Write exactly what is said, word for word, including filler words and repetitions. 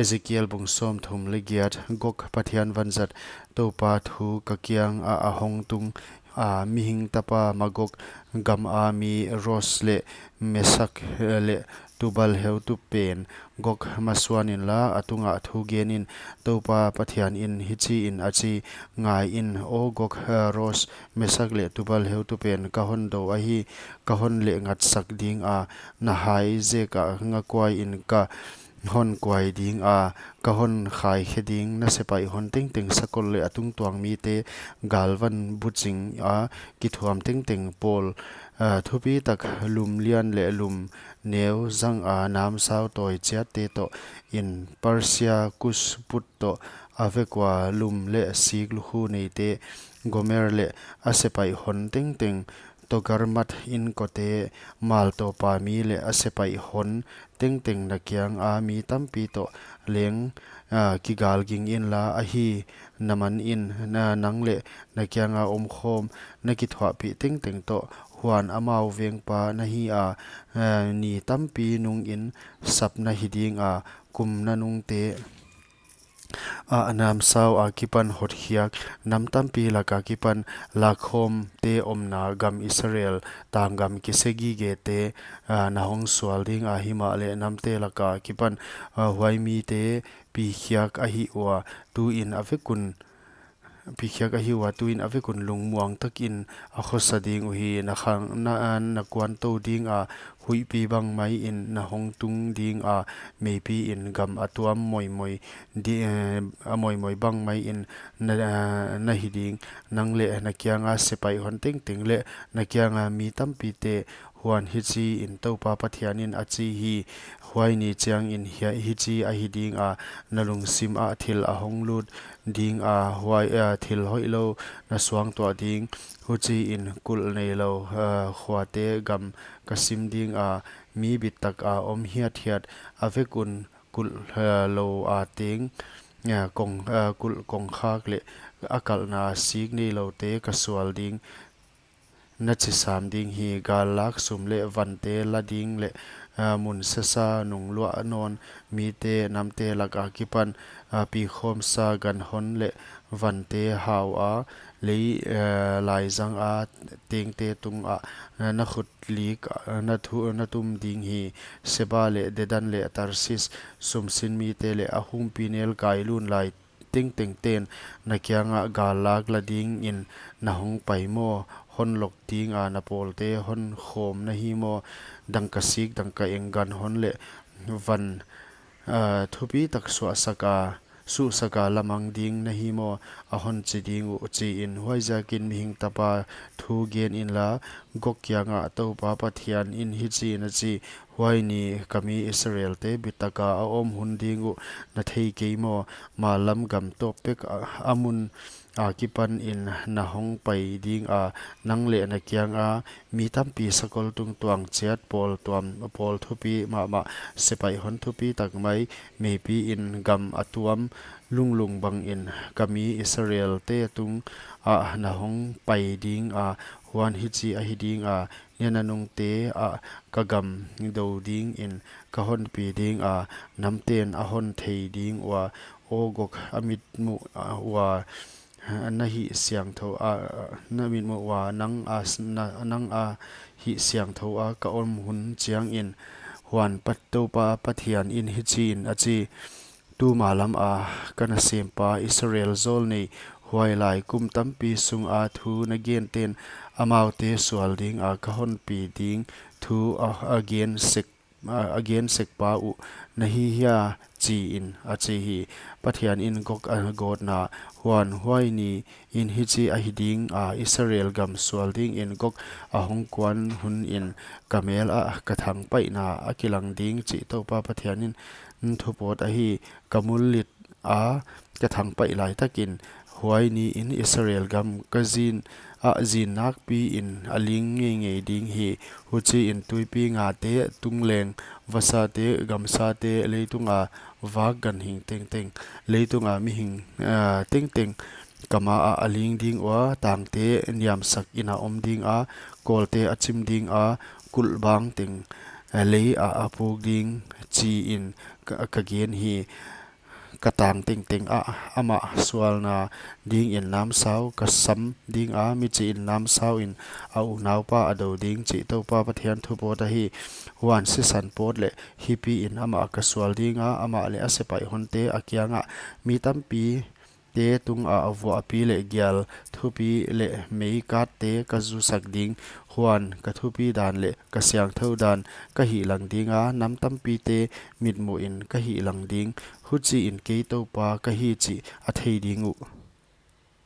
Ezekiel bung sawmthum leh giat. Gog Pathian vanzat Toupa thu ka kiang ah a hong tung a, mihing tapa Magog gam a mi Rosh leh Mesakh leh Tubal heutu pen, Gog masuan inla, a tungah thu gen in, Toupa Pathian in hichiin a chi: Ngai in, aw Gog, Rosh, Mesakh leh Tubal heutu pen, ka hon dou ahi, ka hon lehngatsak ding a, na hai zek a ngakuai in ka hon kuai ding a, ka hon khaikhe ding. Na sepaih hon tengteng sakol leh a tungtuang mite galvan buching a kithuam tengteng pawl, ah, thupitak lum lian leh lum neu zang a namsau tawi chiatte toh in, Persia, Kush, Put toh a vek ua lum leh sik lukhu neite, Gomer leh a sepaih hon tengteng, Togarmah inkote, maltawpa mi leh a sepaih hon tengteng, na kiang a mi tampi toh leng, ah, kigalging inla, ahi, na man in, na, nang leh na kiang a omkhawm na kithuahpih tengteng toh. Huan amau vengpa na hi a, ah, ni tampi nung in sap na hi ding a, kum nanungte ah namsau akipan hotkhiak, nam tampi lak akipan lakkhawmte omna gam Israel, tanggam kisegigete, ah, na hong sual ding a, himahleh namte lak akipan, ah, huai mite pikhiak ahi ua, tuin a vek un, pikhiak ahi ua, tuin a vek un lungmuang takin a khosa ding uhi. Na khang, na, na kuantou ding a, huihpi bang mai in na hong tung ding a, meipi in gam a tuam moimoi di, eh, a moimoi bang mai in na, eh, na hi ding. Nang leh na kiang a sepaih hon tengteng leh na kiang a mi tampite. Huan hichiin Toupa Pathian in a chi hi: Huai ni chiangin hia, hichi ahi ding a, na lungsim ah thil a hong lut ding a, huai, ah, thil hoihlou na suangtuah ding. Huchiin kulh neilou, ah, khuate gam ka sim ding a, mi bittak a om hiathiat, a vek un kulh, ah, lou a teng, ah, kong, ah, kulh kongkhak leh a kalhna sik neiloute ka sual ding. Na chi sam ding hi. Gallak sum leh vante la ding leh, ah, mun sasa nung luah nawn mite, namte lak akipan, ah, pikhawmsa ganhon leh vante hau a, lei, ah, laizang a tengte tungah, ah, na khut lik, ah, na thu, na tum ding hi. Seba leh Dedan leh Tarsis, sumsin mite leh a humpi nelkai lunlai tengtengten na kiangah gallak la dingin na hong pai maw? Hon lok ding a na pawlte hon khawm na hi maw? Dangka sik, dangka eng, ganhon leh van, ah, thupitak suahsak a, suhsak a la mang ding na hi maw? A hon chi ding uh, chiin. Huaiziakin mihing tapa, thu gen inla, Gog kiangah Toupa Pathian in hichiin a chi: Huai ni ka mi Israelte bittak a a om hun ding uh na thei kei maw? Mallam gam tawp pek a, a mun akipanin na hong pai ding a, nang leh na kiang a mi tampi sakol tungtuang chiat, pawl tuam, pawl thupi mahmah, sepaih hon thupitak mai, meipi in gam a tuam lunglung bangin ka mi Israelte tungah na hong pai ding a. Huan hichi ahi ding a, nia nanungte ah ka gam dou dingin ka hon pi ding a, namten a hon thei ding ua, aw Gog, a mitmuh ua na hih siangthou a, na mitmuh ua nang a s-, na, nang a hih siangthou a ka om hun chiangin. Huan Pat-, Toupa Pathian in hichiin a chi: Tumallam a ka nasempa Israel zawlnei, huailai kum tampi sunga thu na genten, amaute sual ding a ka hon pi ding thu a, a gen sek, a, a gen sekpa uh na hi hia? chiin a chi hi. Pathian in Gog a gawtna. Huan huai ni in hichi ahi ding a, Israel gam sual dingin Gog a hong kuan hunin ka mel ah ka thangpaihna a kilang ding, chih Toupa Pathian in thupawt ahi. Ka mullit a ka thangpaih laitakin huai niin Israel gam ka zin ah zin nakpiin a ling ngeingei ding hi. Huchiin tuipi ngate, tungleng vasate, gamsate, leitunga vak ganhing tengteng, leitunga mihing, ah, tengteng ka ma ah a ling ding ua, tangte niamsak ina om ding a, kawlte a chim ding a, kulhbang teng, ah, lei ah a puk ding, chiin ka, ka gen hi. ka tang tengteng ah amah sualna dingin namsau ka sam dinga, michih in namsau in a unaupa a dou ding, chih Toupa Pathian thu pawt ahi. Huan sisan pawt leh hipi in amah ka sual dinga, amah leh a sepaih honte a kiangah, mi tampi te tungah vuahpi leh gial thupi leh meikatte ka zusak ding. Huan ka thupi dan leh ka siangthou dan ka hihlang dinga, nam tampite mitmuhin ka hihlang ding. Huchiin kei Toupa ka hi chih a thei ding uh.